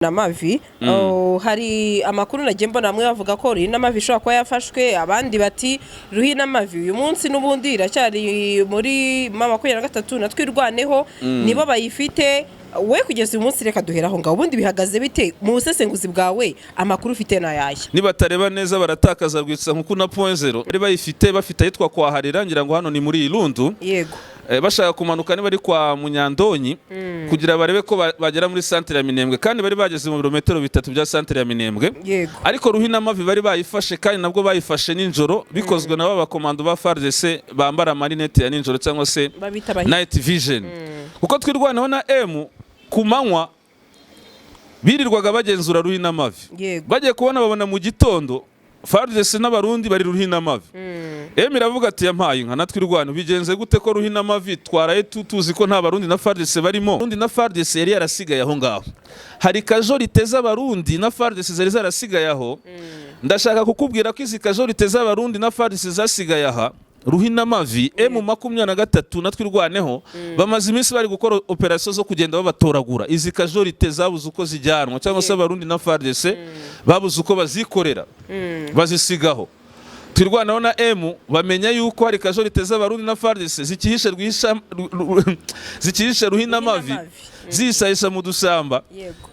N'amavi. Oh, hari amakuru nagiye mbona, bamwe bavuga ko Ruhinamavi ishobora kuba yafashwe, abandi bati Ruhinamavi uyu munsi n'ubundi iracyari muri M23 na Twirwaneho, nibo bayifite. We kugeza uyu munsi, reka duhera aho ngaho. Ubundi bihagaze bite mu busesenguzi bwawe? Amakuru ufite n'ayahe? Nibatareba neza baratakaza Rwitsankuku na Point Zero bari bayifite, bafite ahitwa kwa Harira, ngira ngo hano ni muri Irundu. Bashaka kumanuka niba ari kwa Munyandonyi kugira barebe ko bagera muri santere ya Minembwe, kandi bari bageze mu birometero 3 bya santere ya Minembwe. Ariko Ruhinamavi bari bayifashe, kandi nabwo bayifashe nijoro, bikozwe na ba bakomando ba FARDC bambara amarinete ya nijoro cyangwa se babita abahi night vision, kuko Twirwaneho na M ku manywa birirwaga bagenzura Ruhinamavi. Bagiye kubona babona mu gitondo FARDC n'Abarundi bari Ruhinamavi. M iravuga ati: "Yampaye inka, natwe irwana bigenze gute ko Ruhinamavi twaraye tuzi ko nta Barundi na FARDC barimo?" Barundi na FARDC yari yarasigaye aho ngaho. Hari casualties z'Abarundi na FARDC zari zarasigaye aho. Ndashaka kukubwira ko izi casualties z'Abarundi na FARDC zasigaye aha Ruhinamavi, M23 na Twirwaneho bamaze iminsi bari gukora operasiyo zo kugenda babatoragura. Izi casualties zabuze uko zijyanwa, cyangwa se Abarundi na FARDC babuze uko bazikorera, bazisigaho. Twirwaneho na M bamenya yuko hari casualties z'Abarundi na FARDC zikihishe zikihishe Ruhinamavi, Ruhinamavi. zisayisha mu dusamba,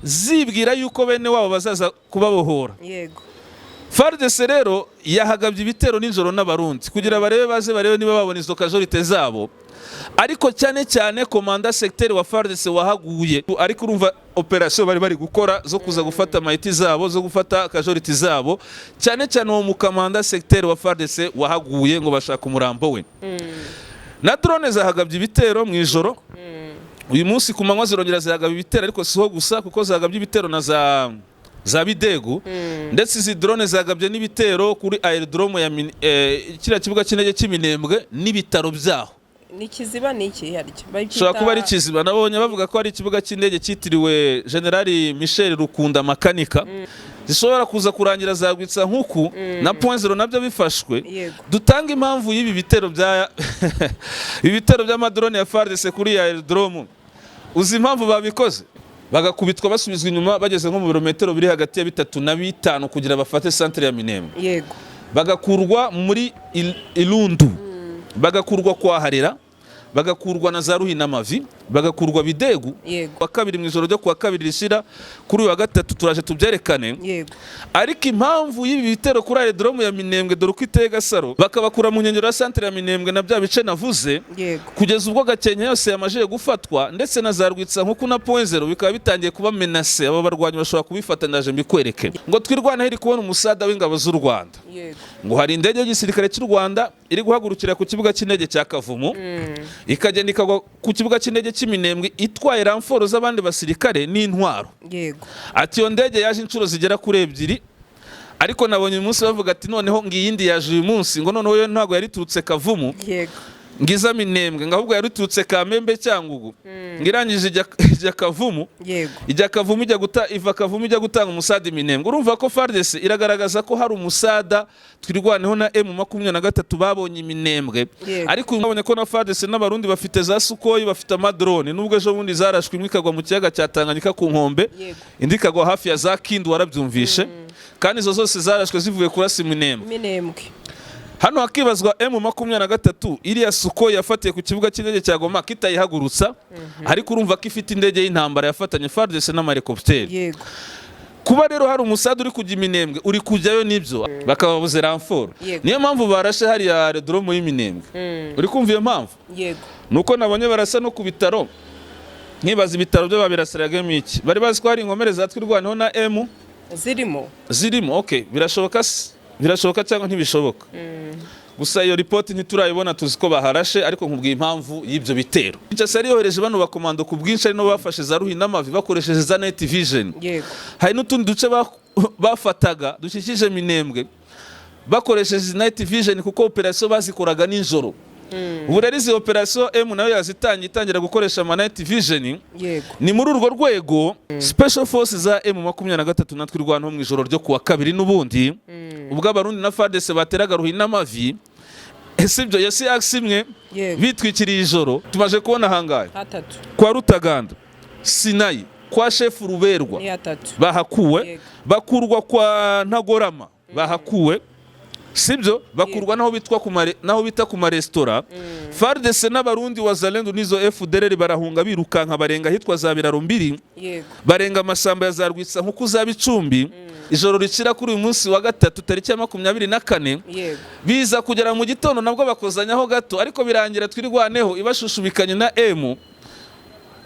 zibwira yuko bene wabo bazaza kubabohora. FARDC rero yahagabye ibitero nijoro n'Abarundi kugira barebe, baze barebe niba babona izo casualties zabo, ariko cyane cyane commandant secteur wa FARDC wahaguye. Ariko urumva operasiyo bari bari gukora zo kuza gufata mayiti zabo, zo gufata casualties zabo, cyane cyane uwo mucommandant secteur wa FARDC wahaguye, ngo bashaka umurambo we. Na drone zahagabye ibitero mu ijoro. Uyu munsi ku manywa zirongera zihagaba ibitero, ariko siho gusa, kuko zagabye ibitero na za Bidegu, ndetse izi drone zagabye n'ibitero kuri aerodrome ya kiriya kibuga cy'indege cy'Iminembwe n'ibitaro byaho. Ni Kiziba, ni iki harya? Ushobora kuba ari Kiziba. Nabonye bavuga ko ari ikibuga cy'indege cyitiriwe Generali Michel Rukunda Makanika. Zishobora kuza kurangira zagwitsa nkuku na Point Zero nabyo bifashwe. Dutanga impamvu y'ibi bitero bya ibi bitero by'amadrone ya FARDC kuri aerodrome. Uzi impamvu babikoze? Bagakubitwa, basubizwa inyuma, bageze nko mu birometero biri hagati ya 3 na 5 kugira bafate centre ya Minembwe. Bagakurwa muri Irundu, bagakurwa kwa Harera, bagakurwa na za Ruhinamavi, bagakurwa Bidegu. Wa kabiri, mu ijoro ryo kuwa kabiri rishira kuri uyu wa gatatu, turaje tubyerekane. Ariko impamvu y'ibi bitero kuri aerodrome ya Minembwe, dore uko iteye Gasaro, bakabakura mu nkengero ya centre ya Minembwe na bya bice navuze, kugeza ubwo Gakenke yose yamajije gufatwa, ndetse na za Rwitsankuku na Point Zero bikaba bitangiye kuba menacé, aba barwanyi bashobora kubifata. Ndaje mbikwereke. Ngo Twirwaneho iri kubona umusada w'ingabo z'u Rwanda. Ngo hari indege y'igisirikare cy'u Rwanda iri guhagurukira ku kibuga cy'indege cya Kavumu, ikagenda ikagwa ku kibuga cy'indege cy'Iminembwe, itwaye renfort z'abandi basirikare n'intwaro. Ati iyo ndege yaje inshuro zigera kuri ebyiri, ariko nabonye uyu munsi bavuga ati noneho ngo iyindi yaje uyu munsi, ngo noneho yo ntabwo yari iturutse Kavumu ngiza Minembwe, ngo ahubwo yari iturutse Kamembe, Cyangugu, ngo irangije ijya Kavumu. Ijya Kavumu, ijya guta, iva Kavumu ijya gutanga umusada Iminembwe. Urumva ko FARDC iragaragaza ko hari umusada Twirwaneho na M23 babonye Iminembwe. Ariko babonye ko na FARDC n'Abarundi bafite za Sukhoi, bafite amadrone, nubwo ejo bundi zarashwe, imwe ikagwa mu kiyaga cya Tanganyika ku nkombe, indi ikagwa hafi ya za Kindu, warabyumvishe, kandi izo zose zarashwe zivuye kurasa Iminembwe. Minembwe. Hano hakibazwa M23, iriya Sukhoi yafatiye ku kibuga cy'indege cya Goma kitayihagurutsa, ariko urumva ko ifite indege y'intambara yafatanye FARDC n'amahelikopteri. Kuba rero hari umusada uri kujya Iminembwe, uri kujyayo nibyo, bakababuze renfort. Niyo mpamvu barashe hariya aerodrome y'Iminembwe. Uri kumva iyo mpamvu? Yego. Nuko nabonye barasa no ku bitaro, nkibaza ibitaro byo babirasiragamo iki? Bari bazi ko hari inkomere za Twirwaneho na M zirimo. Zirimo. Okay, birashoboka se? Birashoboka cyangwa ntibishoboka? Gusa iyo ripoti ntiturayibona, tuzi ko baharashe, ariko nkubwiye impamvu y'ibyo bitero. Kinshasa yari yohereje bano bakomando ku bwinshi, ari nabo bafashe za Ruhinamavi bakoresheje za night vision. Hari n'utundi duce bafataga dukikije Minembwe bakoresheje night vision, kuko operasiyo bazikoraga nijoro. Ubu rero izi operasiyo M nayo yazitangiye, itangira gukoresha ama night vision. Ni muri urwo rwego special force za M23 natwe Twirwaneho mu ijoro ryo kuwa kabiri n'ubundi, ubwo Abarundi na FARDC bateraga Ruhinamavi, ese ibyo yasi axe imwe bitwikiriye ijoro, tumaze kubona ahangahe? Hatatu. Kwa Rutaganda, Sinayi. kwa Shefu Ruberwa. Ni atatu. Bahakuwe. Bakurwa kwa Ntagorama, bahakuwe, sibyo? Bakurwa naho bitwa ku naho bita ku maresitora. FARDC n'Abarundi, Wazalendo n'izo FDLR barahunga, birukanka, barenga ahitwa za Biraro Mbiri, barenga amasamba ya za Rwitsa nkuko za Bicumbi. Ijoro rikira kuri uyu munsi wa gatatu, tariki ya 24, biza kugera mu gitondo nabwo bakozanyaho gato, ariko birangira Twirwaneho ibashushubikanye na M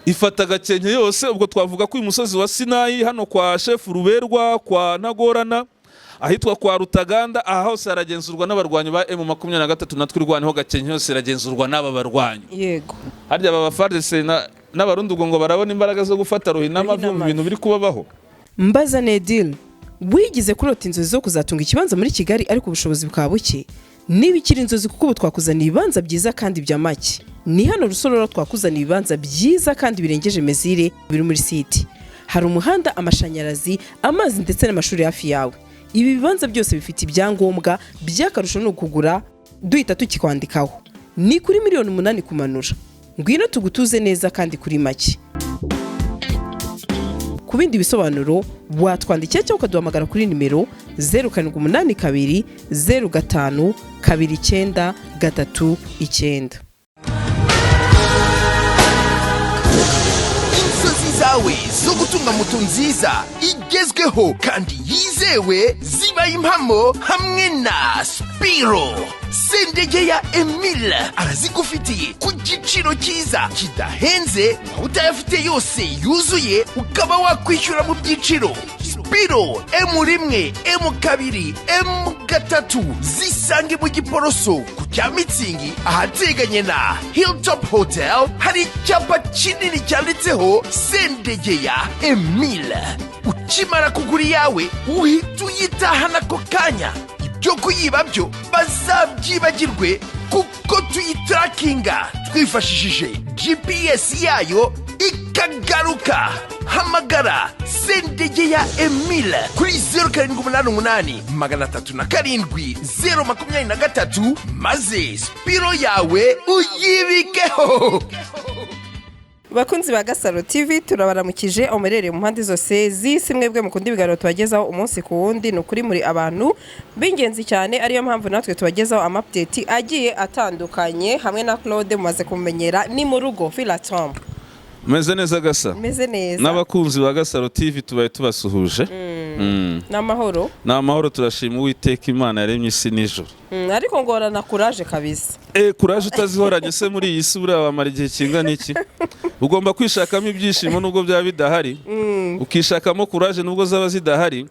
ifata Gakenke yose. Ubwo twavuga ko uyu musozi wa Sinayi, hano kwa Shefu Ruberwa, kwa Ntagorana, ahitwa kwa Rutaganda, aha hose haragenzurwa n'abarwanyi ba M23 na Twirwaneho. Gakenke yose iragenzurwa n'aba barwanyi. Harya aba ba FARDC n'Abarundi ubwo ngo barabona imbaraga zo gufata Ruhinama mu Ruhinama. bintu biri kubabaho. Mbaza Nedil, wigize kurota inzozi zo kuzatunga ikibanza muri Kigali ariko ubushobozi bukaba buke? Niba ikiri inzozi, kuko ubu twakuzaniye ibibanza byiza kandi bya make. Ni hano Rusororo, twakuzaniye ibibanza byiza kandi birengeje mesure, biri muri site. Hari umuhanda, amashanyarazi, amazi ndetse n'amashuri hafi yawe. Ibi bibanza byose bifite ibyangombwa. By'akarusho ni ukugura duhita tukikwandikaho. Ni kuri miliyoni 8 kumanura. Ngwino tugutuze neza kandi kuri make. Ku bindi bisobanuro watwandikira cyangwa ukaduhamagara kuri nimero 0782052939. Inzozi zawe zo gutunga moto nziza igezweho kandi yizewe zibaye impamo hamwe na Spiro. Sendegeya Emile arazigufitiye ku giciro cyiza kidahenze, waba utayafite yose yuzuye ukaba wakwishyura mu byiciro. Spiro M1, M2, M3 zisange mu Giporoso ku cya Mitsingi, ahateganye na Hilltop Hotel. Hari icyapa kinini cyanditseho Sendegeya Emile. Ukimara kugura iyawe uhita uyitahana ako kanya. Ibyo kuyiba byo bazabyibagirwe, kuko tuyitarakinga twifashishije GPS yayo ikagaruka. Hamagara Sendegeya Emile kuri 0788 307 023, maze Spiro yawe uyibikeho. Bakunzi ba Gasaro TV, turabaramukije aho muherereye mu mpande zose z'isi. Mwebwe mukunda ibiganiro tubagezaho umunsi ku wundi, ni ukuri muri abantu b'ingenzi cyane, ariyo mpamvu natwe tubagezaho ama update agiye atandukanye. Hamwe na Claude mumaze kumumenyera, ni mu rugo Filatom. Meze neza, Gasa. Meze neza. N'abakunzi ba Gasaro TV tubaye tubasuhuje. Ni amahoro. Ni amahoro, turashima Uwiteka Imana yaremye isi n'ijoro. Ariko ngorana kuraje kabisa. Kuraje utazihoranye se muri iyi si buriya wamara igihe kingana iki? Ugomba kwishakamo ibyishimo nubwo byaba bidahari, ukishakamo kuraje nubwo zaba zidahari.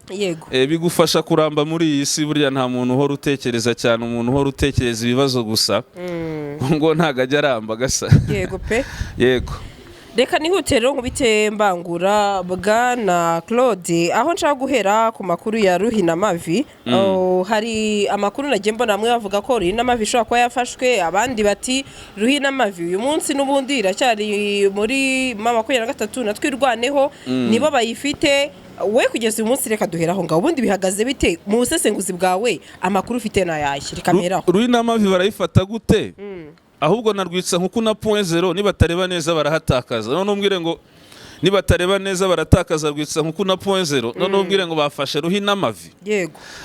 Bigufasha kuramba muri iyi si. Burya nta muntu uhora utekereza cyane. Umuntu uhora utekereza ibibazo gusa ngo ntabwo ajya aramba, Gasa. Yego pe. Yego. Reka nihute rero nkubite mbangura, bwana Claude, aho nshaka guhera ku makuru ya Ruhinamavi. Oh, hari amakuru nagiye mbona, bamwe bavuga ko Ruhinamavi ishobora kuba yafashwe, abandi bati Ruhinamavi uyu munsi n'ubundi iracyari muri M23 na Twirwaneho, nibo bayifite. We kugeza uyu munsi, reka duhera aho ngaho. Ubundi bihagaze bite mu busesenguzi bwawe? Amakuru ufite nayahe? Reka mperaho. Ruhinamavi barayifata gute? Ahubwo na Rwitsa nkuko na Point Zero, nibatareba neza barahatakaza. None umbwire ngo nibatareba neza baratakaza Rwitsa nkuko na Point Zero, none umbwire ngo bafashe Ruhinamavi.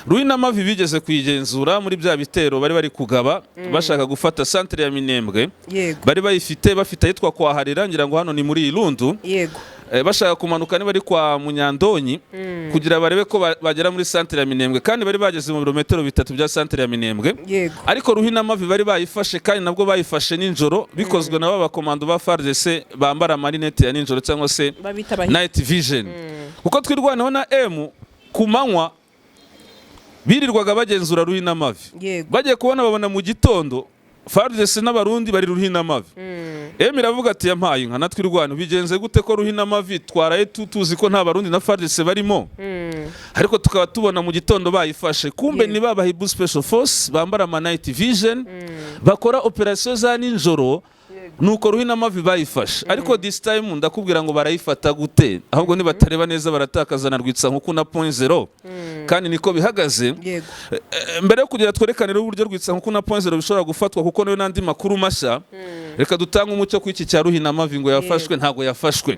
Ruhinamavi bigeze kuyigenzura muri bya bitero bari kugaba bashaka gufata centre ya Minembwe. Bari bayifite, bafite ahitwa kwa Harira, ngira ngo hano ni muri Irundu. Bashaka kumanuka niba ari kwa Munyandonyi kugira barebe ko bagera muri centre ya Minembwe, kandi bari bageze mu birometero 3 bya centre ya Minembwe. Ariko Ruhinamavi bari bayifashe, kandi nabwo bayifashe nijoro, bikozwe na ba bakomando ba FARDC bambara amarinete ya nijoro cyangwa se babita abahi night vision, kuko Twirwaneho na M ku manywa birirwaga bagenzura Ruhinamavi. Bagiye kubona babona mu gitondo FARDC n'Abarundi bari Ruhinamavi. M iravuga ati: "Yampaye inka natwe irwana, bigenze gute ko Ruhinamavi twaraye tuzi ko nta Barundi na FARDC barimo, ariko tukaba tubona mu gitondo bayifashe?" Kumbe ni ba Bahibu Special Force bambara ama night vision, bakora operation za nijoro. Nuko Ruhinamavi bayifashe. Ariko this time ndakubwira ngo barayifata gute? Ahubwo nibatareba neza baratakaza na Rwitsa nkuko na Point Zero, kandi niko bihagaze. Mbere yo kugira twerekane rero uburyo Rwitsa nkuko na Point Zero bishobora gufatwa, kuko nayo n'andi makuru mashya, reka dutange umucyo ku iki cya Ruhinamavi ngo yafashwe. Ntabwo yafashwe.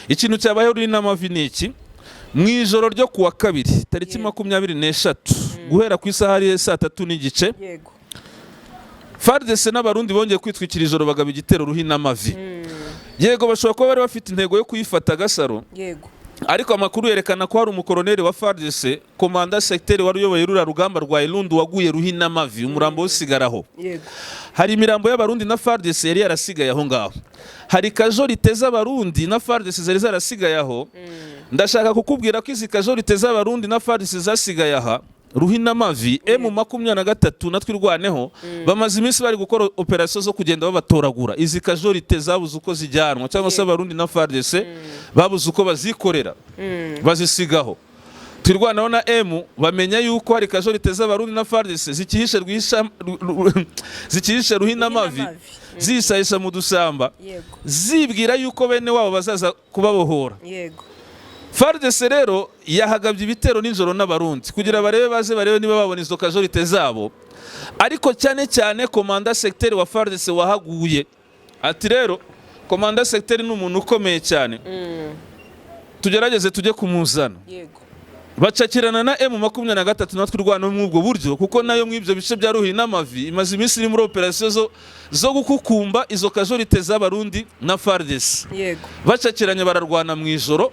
Ikintu cyabayeho Ruhinamavi ni iki? Mu ijoro ryo kuwa kabiri tariki 23, guhera ku isaha ya 3:30, FARDC n'Abarundi bongeye kwitwikira ijoro, bagaba igitero Ruhinamavi. Yego, bashobora kuba bari bafite intego yo kuyifata, Gasaro, ariko amakuru yerekana ko hari umukoroneri wa FARDC, commandant secteur, wari uyoboye ruriya rugamba rwa Irundu, waguye Ruhinamavi, umurambo usigaraho. Hari imirambo y'Abarundi na FARDC yari yarasigaye aho ngaho, hari casualties z'Abarundi na FARDC zari zarasigaye aho. Ndashaka kukubwira ko izi casualties z'Abarundi na FARDC zasigaye aha Ruhinamavi, M23 na Twirwaneho bamaze iminsi bari gukora operasiyo zo kugenda babatoragura. Izi casualties zabuze uko zijyanwa, cyangwa se Abarundi na FARDC babuze uko bazikorera, bazisigaho. Twirwaneho na M bamenya yuko hari casualties z'Abarundi na FARDC zikihishe Ruhinamavi, Ruhinamavi. zisayisha mu dusamba, zibwira yuko bene wabo bazaza kubabohora. FARDC rero yahagabye ibitero nijoro n'Abarundi kugira barebe, baze barebe niba babona izo casualties zabo, ariko cyane cyane commandant secteur wa FARDC wahaguye. Ati rero commandant secteur ni umuntu ukomeye cyane, tugerageze tujye kumuzana. Bacakirana na M23 natwe Twirwaneho muri ubwo buryo, kuko nayo mu ibyo bice bya Ruhinamavi imaze iminsi iri muri operasiyo zo gukukumba izo casualties z'Abarundi na FARDC. Bacakiranye, bararwana mu ijoro.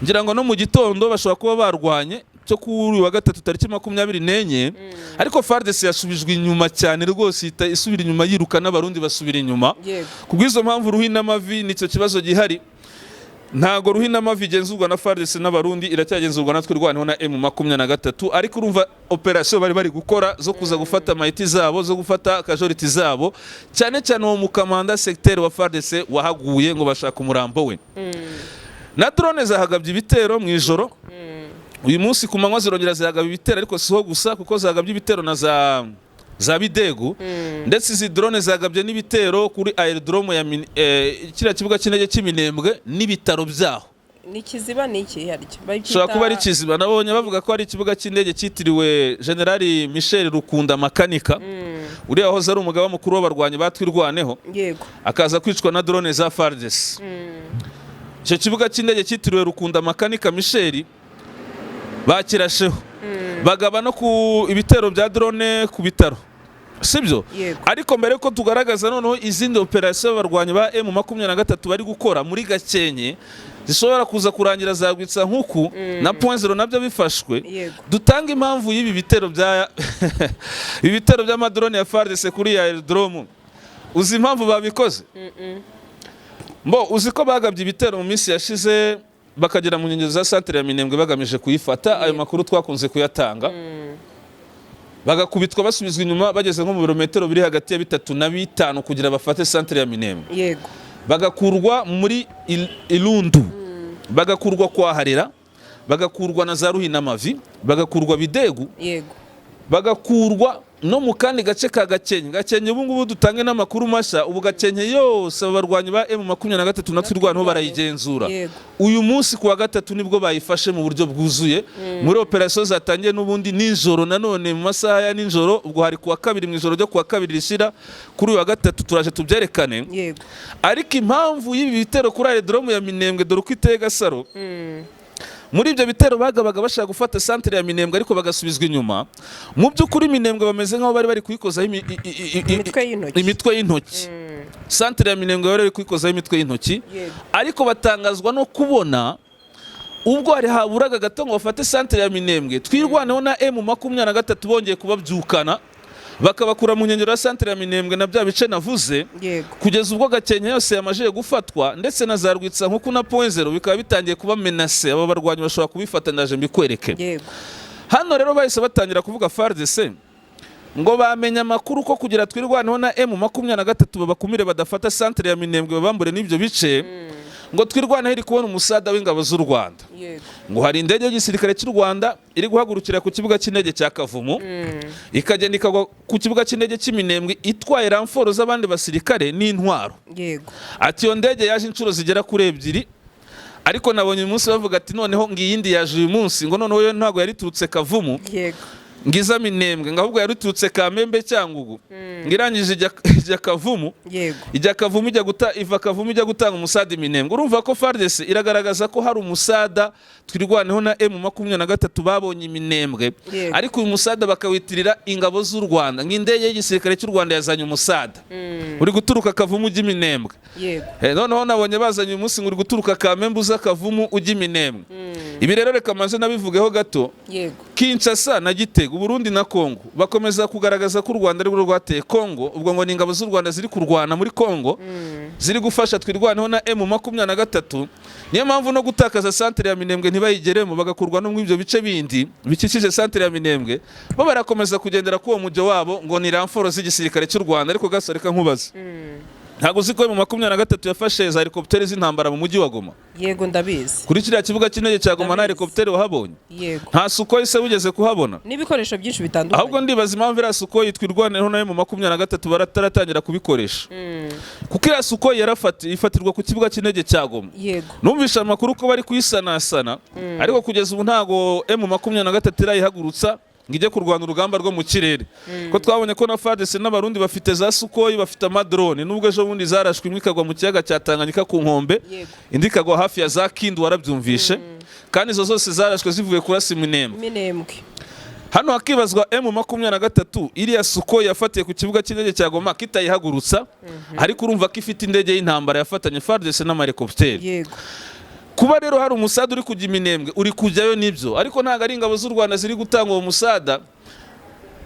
Ngira ngo no mu gitondo bashobora kuba barwanye cyo kuri uyu wa gatatu tariki 24, ariko FARDC yasubijwe inyuma cyane rwose, ihita isubira inyuma yiruka, n'Abarundi basubira inyuma. Kubw'izo mpamvu Ruhinamavi nicyo kibazo gihari. Ntago Ruhinamavi igenzurwa na FARDC n'Abarundi, iracyagenzurwa na Twirwaneho na M23. Ariko urumva operasiyo bari bari gukora zo kuza gufata mayiti zabo, zo gufata casualties zabo, cyane cyane uwo mucommandant secteur wa FARDC wahaguye, ngo bashaka umurambo we. Na drone zahagabye ibitero mu ijoro. Uyu munsi ku manywa zirongera zihagaba ibitero, ariko siho gusa, kuko zahagabye ibitero na za Bidegu, ndetse izi drone zagabye n'ibitero kuri aerodrome ya kiriya kibuga cy'indege cy'Iminembwe n'ibitaro byaho. Ni Kiziba, ni iki harya? Ushobora kuba ari Kiziba. Nabonye bavuga ko ari ikibuga cy'indege cyitiriwe Generali Michel Rukunda Makanika, uriya wahoze ari umugaba mukuru w'abarwanyi batwirwaneho, akaza kwicwa na drone za FARDC. Icyo kibuga cy'indege cyitiriwe Rukunda Makanika Michel bakirasheho, bagaba no ku ibitero bya drone ku bitaro, sibyo? Yego. Ariko mbere yuko tugaragaza noneho izindi operasiyo abarwanyi ba M23 bari gukora muri Gakenke zishobora kuza kurangira zagwitsa nkuku na Point Zero nabyo bifashwe, dutanga impamvu y'ibi bitero bya ibi bitero by'amadrone ya FARDC kuri ya aerodrome. Uzi impamvu babikoze? Mbo uzi ko bagabye ibitero mu minsi yashize, bakagera mu nkengero za santere ya Minembwe bagamije kuyifata. Ayo makuru twakunze kuyatanga. Bagakubitwa, basubizwa inyuma, bageze nko mu birometero biri hagati ya 3 na 5 kugira bafate santere ya Minembwe. Bagakurwa muri Irundu, bagakurwa kwa Harera, bagakurwa na za Ruhinamavi, bagakurwa Bidegu, bagakurwa no mu kandi gace ka Gakenke. Gakenke ubu ngubu dutange n'amakuru mashya, ubu Gakenke yose aba barwanyi ba M23 na Twirwaneho barayigenzura. Uyu munsi ku wa gatatu nibwo bayifashe mu buryo bwuzuye, muri operasiyo zatangiye n'ubundi nijoro nanone, mu masaha ya nijoro. Ubwo hari ku wa kabiri, mu ijoro ryo ku wa kabiri rishira kuri uyu wa gatatu. Turaje tubyerekane. Ariko impamvu y'ibi bitero kuri aerodrome ya Minembwe, dore uko iteye, Gasaro. Muri ibyo bitero bagabaga bashaka gufata santere ya Minembwe, ariko bagasubizwa inyuma. Mu by'ukuri Minembwe bameze nk'aho bari bari kuyikozaho Imitwe y'intoki. Imitwe y'intoki. Santere ya Minembwe bari bari kuyikozaho imitwe y'intoki. Ariko batangazwa no kubona ubwo hari haburaga gato ngo bafate santere ya Minembwe, Twirwaneho na M23 bongeye kubabyukana, bakabakura mu nkengero ya santere ya Minembwe na bya bice navuze, kugeza ubwo Gakenke yose yamajije gufatwa, ndetse na za Rwitsankuku na Point Zero bikaba bitangiye kuba menacé. Aba barwanyi bashobora kubifata, ndaje mbikwereke. Hano rero bahise batangira kuvuga, FARDC, ngo bamenye amakuru ko kugira Twirwaneho na M23 babakumire badafata santere ya Minembwe, babambure n'ibyo bice, ngo Twirwaneho iri kubona umusada w'ingabo z'u Rwanda. Ngo hari indege y'igisirikare cy'u Rwanda iri guhagurukira ku kibuga cy'indege cya Kavumu, ikagenda ikagwa ku kibuga cy'indege cy'Iminembwe, itwaye renfort z'abandi basirikare n'intwaro. Ati iyo ndege yaje inshuro zigera kuri ebyiri, ariko nabonye uyu munsi bavuga ati noneho ngo iyindi yaje uyu munsi, ngo noneho yo ntabwo yari iturutse Kavumu. Ngiza Minembwe, ngo ahubwo yaruturutse Kamembe, Cyangugu, ngo irangije ijya Kavumu, ijya Kavumu, ijya guta, iva Kavumu ijya gutanga umusada Iminembwe. Urumva ko FARDC iragaragaza ko hari umusada Twirwaneho na M23 babonye Iminembwe, ariko uyu musada bakawitirira ingabo z'u Rwanda, nk'indege y'igisirikare cy'u Rwanda yazanye umusada uri guturuka Kavumu ujya Iminembwe. Noneho nabonye bazanye uyu munsi ngo uri guturuka Kamembe uza Kavumu ujya Iminembwe. Ibi rero reka maze nabivugeho gato. Kinshasa na Gitega, Uburundi na Kongo bakomeza kugaragaza ko u Rwanda arirwo rwateye Kongo. Ubwo ngo ni ingabo z'u Rwanda ziri kurwana muri Kongo, ziri gufasha Twirwaneho na M23. Niyo mpamvu no gutakaza santere ya Minembwe ntibayigeremo, bagakurwa no muri ibyo bice bindi bikikije santere ya Minembwe, bo barakomeza kugendera kuri uwo mujyo wabo ngo ni renfort z'igisirikare cy'u Rwanda. Ariko gasore, reka nkubaze, ntabwo uzi ko M23 yafashe za helicopteri z'intambara mu mujyi wa Goma? Yego, ndabizi. Kuri kiriya kibuga cy'indege cya Goma nta Ndabizi. helicopteri wahabonye? Yego. Nta Sukhoi se wigeze kuhabona? N'ibikoresho byinshi bitandukanye. Ahubwo ndibaza impamvu iriya Sukhoi Twirwaneho nayo M23 barataratangira kubikoresha, kuko iriya Sukhoi ifatirwa ku kibuga cy'indege cya Goma. Numvishe amakuru ko bari kuyisanasana, ariko kugeza ubu ntago M23 irayihagurutsa ngo ijye kurwana urugamba rwo mu kirere, ko twabonye ko na FARDC n'Abarundi bafite za Sukhoi, bafite amadrone, nubwo ejo bundi zarashwe imwe ikagwa mu kiyaga cya Tanganyika ku nkombe, indi ikagwa hafi ya za Kindu, warabyumvishe. Kandi izo zose zarashwe zivuye kurasa Iminembwe. Minembwe. Hano hakibazwa M23 iriya Sukhoi yafatiye ku kibuga cy'indege cya Goma kitayihagurutsa, ariko urumva ko ifite indege y'intambara yafatanye FARDC n'amahelikopteri. Kuba rero hari umusada uri kujya Iminembwe, uri kujyayo nibyo, ariko ntabwo ari ingabo z'u Rwanda ziri gutanga uwo musada,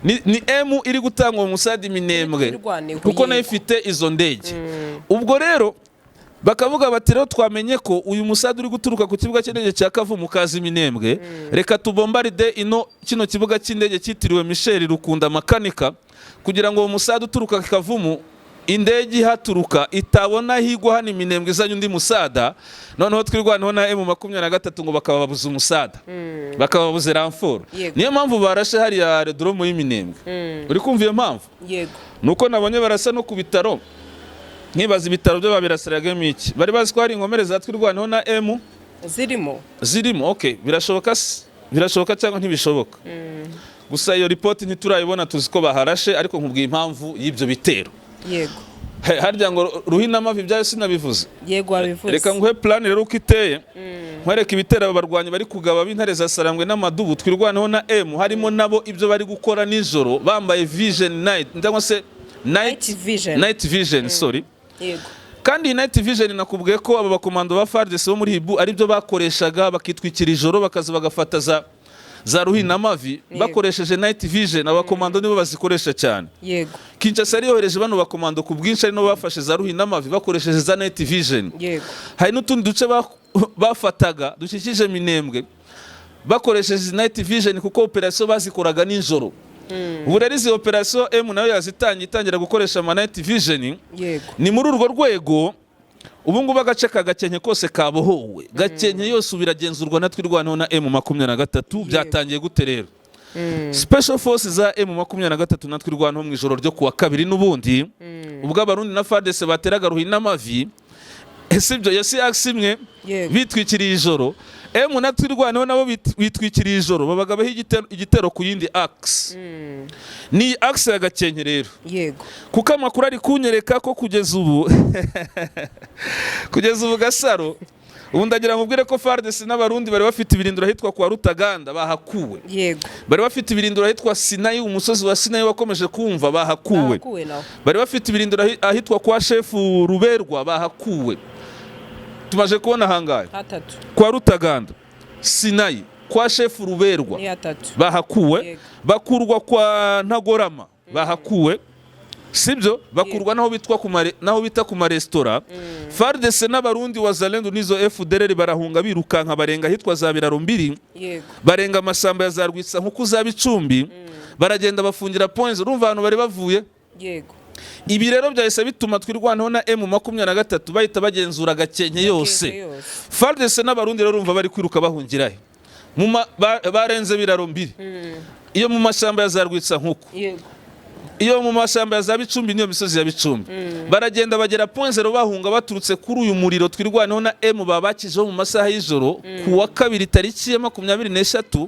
ni M iri gutanga uwo musada Iminembwe, Twirwaneho, kuko nayo ifite izo ndege. Ubwo rero bakavuga bati: "Rero twamenye ko uyu musada uri guturuka ku kibuga cy'indege cya Kavumu kaza Iminembwe, reka tubombaride ino kino kibuga cy'indege cyitiriwe Michel Rukunda Makanika, kugira ngo uwo musada uturuka Kavumu, indege ihaturuka itabona higwa hano Iminembwe izanye undi musada." Noneho Twirwaneho na M23 ngo bakaba babuze umusada, bakaba babuze renfort. Niyo mpamvu barashe hariya aérodrome y'Iminembwe. Uri kumva iyo mpamvu? Yego. Nuko nabonye barasa no ku bitaro, nkibaza ibitaro byo babirasiragamo iki? Bari bazi ko hari inkomere za Twirwaneho na M zirimo. Zirimo. Okay, birashoboka se? Birashoboka cyangwa ntibishoboka? Gusa iyo ripoti ntiturayibona, tuzi ko baharashe, ariko nkubwiye impamvu y'ibyo bitero. Harya ngo Ruhinamavi ibyayo sinabivuze? Yego, wabivuze. Reka nguhe plan rero uko iteye, nkwereke ibitero aba barwanyi bari kugaba b'intare za Sarangwe n'amadubu, Twirwaneho na M, harimo nabo ibyo bari gukora nijoro bambaye vision night, cyangwa se night, Night vision. Night vision, sorry. Kandi iyi night vision nakubwiye ko aba bakomando ba FARDC bo muri Hibu aribyo bakoreshaga, bakitwikira ijoro, bakaza bagafata za Ruhinamavi bakoresheje night vision. Abakomando nibo bazikoresha cyane. Kinshasa yari yohereje bano bakomando ku bwinshi, ari nabo bafashe za Ruhinamavi bakoresheje za night vision. Hari n'utundi duce bafataga dukikije Minembwe bakoresheje night vision, kuko operation bazikoraga nijoro. Ubu rero izi operation M nayo yazitangiye, itangira gukoresha ama night vision. Ni muri urwo rwego ubu ngubu agace ka Gakenke kose kabohowe. Gakenke yose ubu iragenzurwa na Twirwaneho na M23. Byatangiye gute rero? Special Force za M23 na Twirwaneho mu ijoro ryo kuwa kabiri n'ubundi, ubwo Abarundi na FARDC bateraga Ruhinamavi, ese ibyo yasi axe imwe, bitwikiriye ijoro, M na Twirwaneho nabo bitwikiriye ijoro, babagabaho igitero ku yindi axe. Ni axe ya Gakenke rero, kuko amakuru ari kunyereka ko kugeza ubu Gasaro, ubu ndagira ngo ubwire ko FARDC n'Abarundi bari bafite ibirindiro ahitwa kwa Rutaganda bahakuwe. Bari bafite ibirindiro ahitwa Sinayi, umusozi wa Sinayi wakomeje kumva, bahakuwe. Bahakuwe naho. Bari bafite ibirindiro ahitwa kwa Shefu Ruberwa, bahakuwe. Tumaze kubona ahangahe? Hatatu. Kwa Rutaganda, Sinayi, kwa Shefu Ruberwa. Ni hatatu. Bahakuwe. Bakurwa kwa Ntagorama, bahakuwe, sibyo? Bakurwa naho bita ku maresitora. FARDC n'Abarundi, Wazalendo n'izo FDLR barahunga birukanka, barenga ahitwa za Biraro Mbiri, barenga amasamba ya za Rwitsa nkuko za Bicumbi, baragenda bafungira points. Urumva ahantu bari bavuye? Ibi rero byahise bituma Twirwaneho na M23 bahita bagenzura Gakenke yose. Gakenke yose. FARDC n'Abarundi rero urumva bari kwiruka bahungirahe? Barenze Biraro Mbiri, iyo mu mashyamba ya za Rwitsa nkuko, iyo mu mashyamba ya za Bicumbi, niyo misozi ya Bicumbi, baragenda bagera point zero, bahunga baturutse kuri uyu muriro Twirwaneho na M babakijeho mu masaha y'ijoro ku wa kabiri tariki ya 23.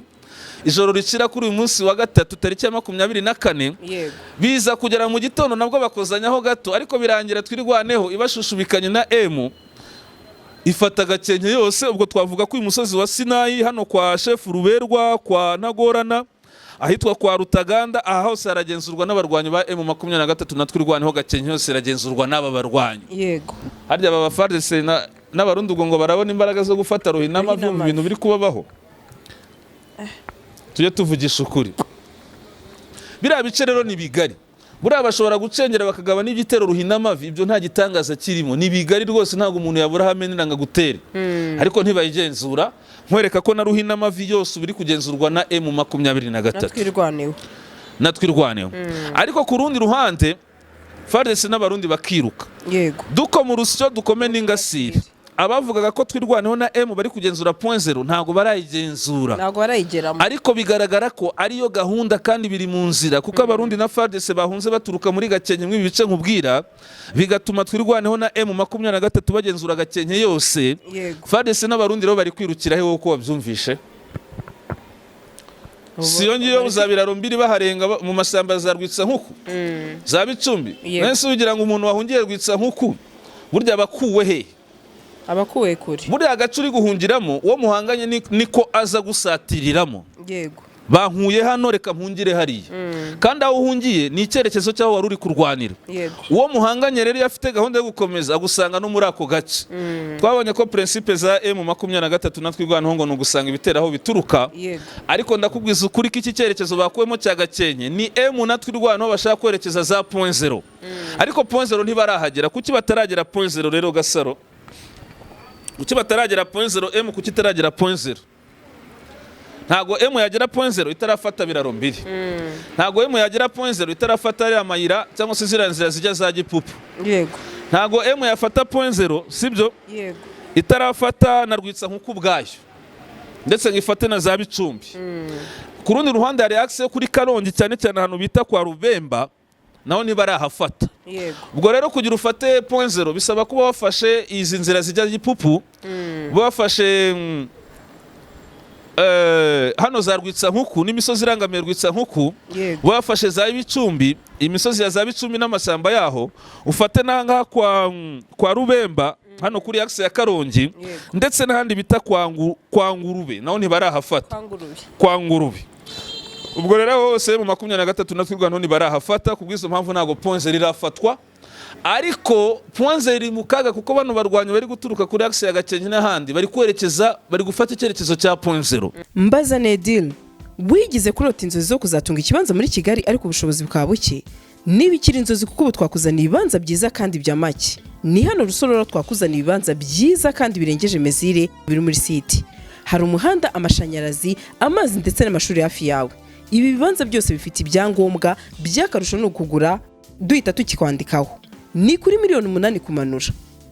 Ijoro ricira kuri uyu munsi wa gatatu, tariki ya 24. Biza kugera mu gitondo nabwo bakozanyaho gato, ariko birangira Twirwaneho ibashushubikanye na M ifata Gakenke yose. Ubwo twavuga ko uyu musozi wa Sinayi, hano kwa Shefu Ruberwa, kwa Ntagorana, ahitwa kwa Rutaganda, aha hose haragenzurwa n'abarwanyi ba M23 na Twirwaneho. Gakenke yose iragenzurwa n'aba barwanyi. Harya aba ba FARDC n'Abarundi ubwo ngo barabona imbaraga zo gufata Ruhinama mu Ruhinamavi. bintu biri kubabaho? Tujye tuvugisha ukuri, biriya bice rero ni bigari. Buriya bashobora gucengera bakagaba n'igitero Ruhinamavi, ibyo nta gitangaza kirimo. Ni bigari rwose, ntabwo umuntu yabura aho amenera ngo agutere, ariko ntibayigenzura. Nkwereka ko na Ruhinamavi yose ubu iri kugenzurwa na M23 Twirwaneho. Na Twirwaneho. Ariko ku rundi ruhande FARDC n'Abarundi bakiruka. Dukoma urusyo, dukome n'ingasire. Abavugaga ko Twirwaneho na M bari kugenzura Point Zero, ntabwo barayigenzura. Ntabwo barayigeramo. Ariko bigaragara ko ariyo gahunda kandi biri mu nzira, kuko Abarundi na FARDC bahunze baturuka muri Gakenke, mw'ibi bice nkubwira, bigatuma Twirwaneho na M23 bagenzura Gakenke yose. FARDC n'Abarundi rero bari kwirukira he? Wowe uko wabyumvishe, si iyo ngiyo za Biraro Mbiri, baharenga mu mashyamba za Rwitsankuku, za Bicumbi? Nese ugira ngo umuntu wahungiye Rwitsankuku burya abakuwe he? Abakuwe kure. Buriya agace uri guhungiramo, uwo muhanganye niko aza gusatiriramo. Bankuye hano, reka mpungire hariya. Kandi aho uhungiye ni icyerekezo cy'aho wari uri kurwanira. Uwo muhanganye rero iyo afite gahunda yo gukomeza, agusanga no muri ako gace. Twabonye ko principe za M23 na Twirwaneho ngo ni ugusanga ibitero aho bituruka. Ariko ndakubwiza ukuri ko iki cyerekezo bakuwemo cya Gakenke ni M na Twirwaneho bashaka kwerekeza za Point Zero, ariko Point Zero ntibarahagera. Kuki bataragera Point Zero rero, Gasaro? Kuki bataragera Point Zero? M kuki itaragera Point Zero? Ntabwo M yagera Point Zero itarafata Biraro Mbiri. Ntabwo M yagera Point Zero itarafata ariya mayira cyangwa se ziriya nzira zijya za Gipupu. Ntabwo M yafata Point Zero, sibyo? Yego. Itarafata na Rwitsankuku ubwayo, ndetse ngo ifate na za Bicumbi. Ku rundi ruhande hari axe yo kuri Karongi, cyane cyane ahantu bita kwa Rubemba, naho ntibarahafata. Ubwo rero kugira ufate Point Zero bisaba kuba wafashe izi nzira zijya Gipupu, uba wafashe hano za Rwitsankuku n'imisozi irangamiye Rwitsankuku, uba wafashe za Bicumbi, imisozi ya za Bicumbi n'amashyamba yaho, ufate n'ahangaha kwa Rubemba, hano kuri axe ya Karongi, ndetse n'ahandi bita kwa Ngurube, naho ntibarahafata. Kwa Ngurube. Kwa Ngurube. Ubwo rero aho hose M23 na Twirwaneho ntibarahafata. Ku bw'izo mpamvu ntabwo Point Zero irafatwa, ariko Point Zero iri mu kaga, kuko bano barwanyi bari guturuka kuri axe ya Gakenke n'ahandi bari kwerekeza, bari gufata icyerekezo cya Point Zero. Mbaza Nedil, wigize kurota inzozi zo kuzatunga ikibanza muri Kigali ariko ubushobozi bukaba buke? Niba ikiri inzozi, kuko ubu twakuzaniye ibibanza byiza kandi bya make. Ni hano Rusororo, twakuzaniye ibibanza byiza kandi birengeje mesure, biri muri site. Hari umuhanda, amashanyarazi, amazi ndetse n'amashuri hafi yawe. Ibi bibanza byose bifite ibyangombwa. By'akarusho ni ukugura duhita tukikwandikaho. Ni kuri miliyoni 8 kumanura.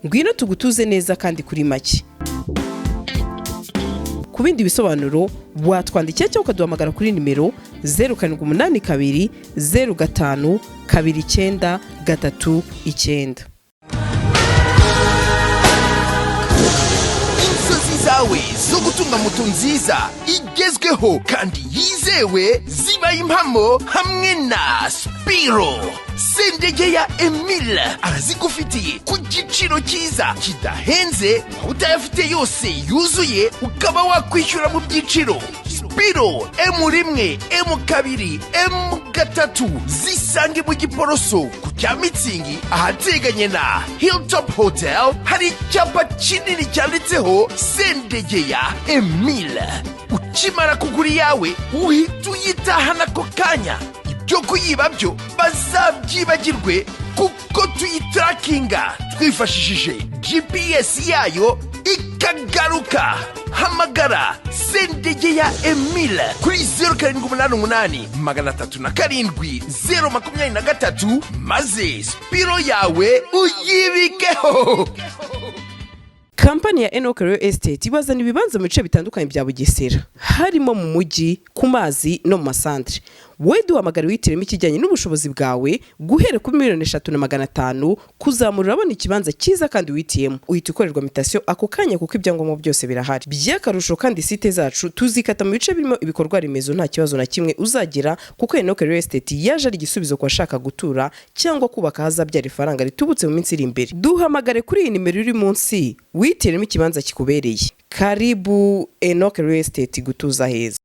Ngwino tugutuze neza kandi kuri make. Ku bindi bisobanuro watwandikira cyangwa ukaduhamagara kuri nimero 0782 05 29 39. Inzozi zawe zo gutunga moto nziza igezweho kandi yizewe zibaye impamo hamwe na Spiro. Sendegeya Emile arazigufitiye ku giciro cyiza kidahenze. Waba utayafite yose yuzuye, ukaba wakwishyura mu byiciro. Spiro M1, M2, M3 zisange mu Giporoso ku cya Mitsingi, ahateganye na Hilltop Hotel. Hari icyapa kinini cyanditseho Sendegeya Emile. Ukimara kugura iyawe uhita uyitahana ako kanya. Ibyo kuyiba byo bazabyibagirwe, kuko tuyitarakinga twifashishije GPS yayo ikagaruka. Hamagara Sendegeya Emile kuri 0788 307 023, maze Spiro yawe uyibikeho. Kampani ya Enoch Real Estate ibazana ibibanza mu bice bitandukanye bya Bugesera, harimo mu mujyi, ku mazi no mu masantere. Wowe duhamagara wihitiremo ikijyanye n'ubushobozi bwawe, guhera kuri 3,500,000 kuzamura, urabona ikibanza cyiza kandi wihitiyemo. Uhita ukorerwa mutation ako kanya kuko ibyangombwa byose birahari. By'akarusho kandi, site zacu tuzikata mu bice birimo ibikorwa remezo, nta kibazo na kimwe uzagira, kuko Enoch Real Estate yaje ari igisubizo ku bashaka gutura cyangwa kubaka ahazabyara ifaranga ritubutse mu minsi iri imbere. Duhamagare kuri iyi nimero iri munsi wihitiremo ikibanza kikubereye. Karibu Enoch Real Estate, gutuza heza.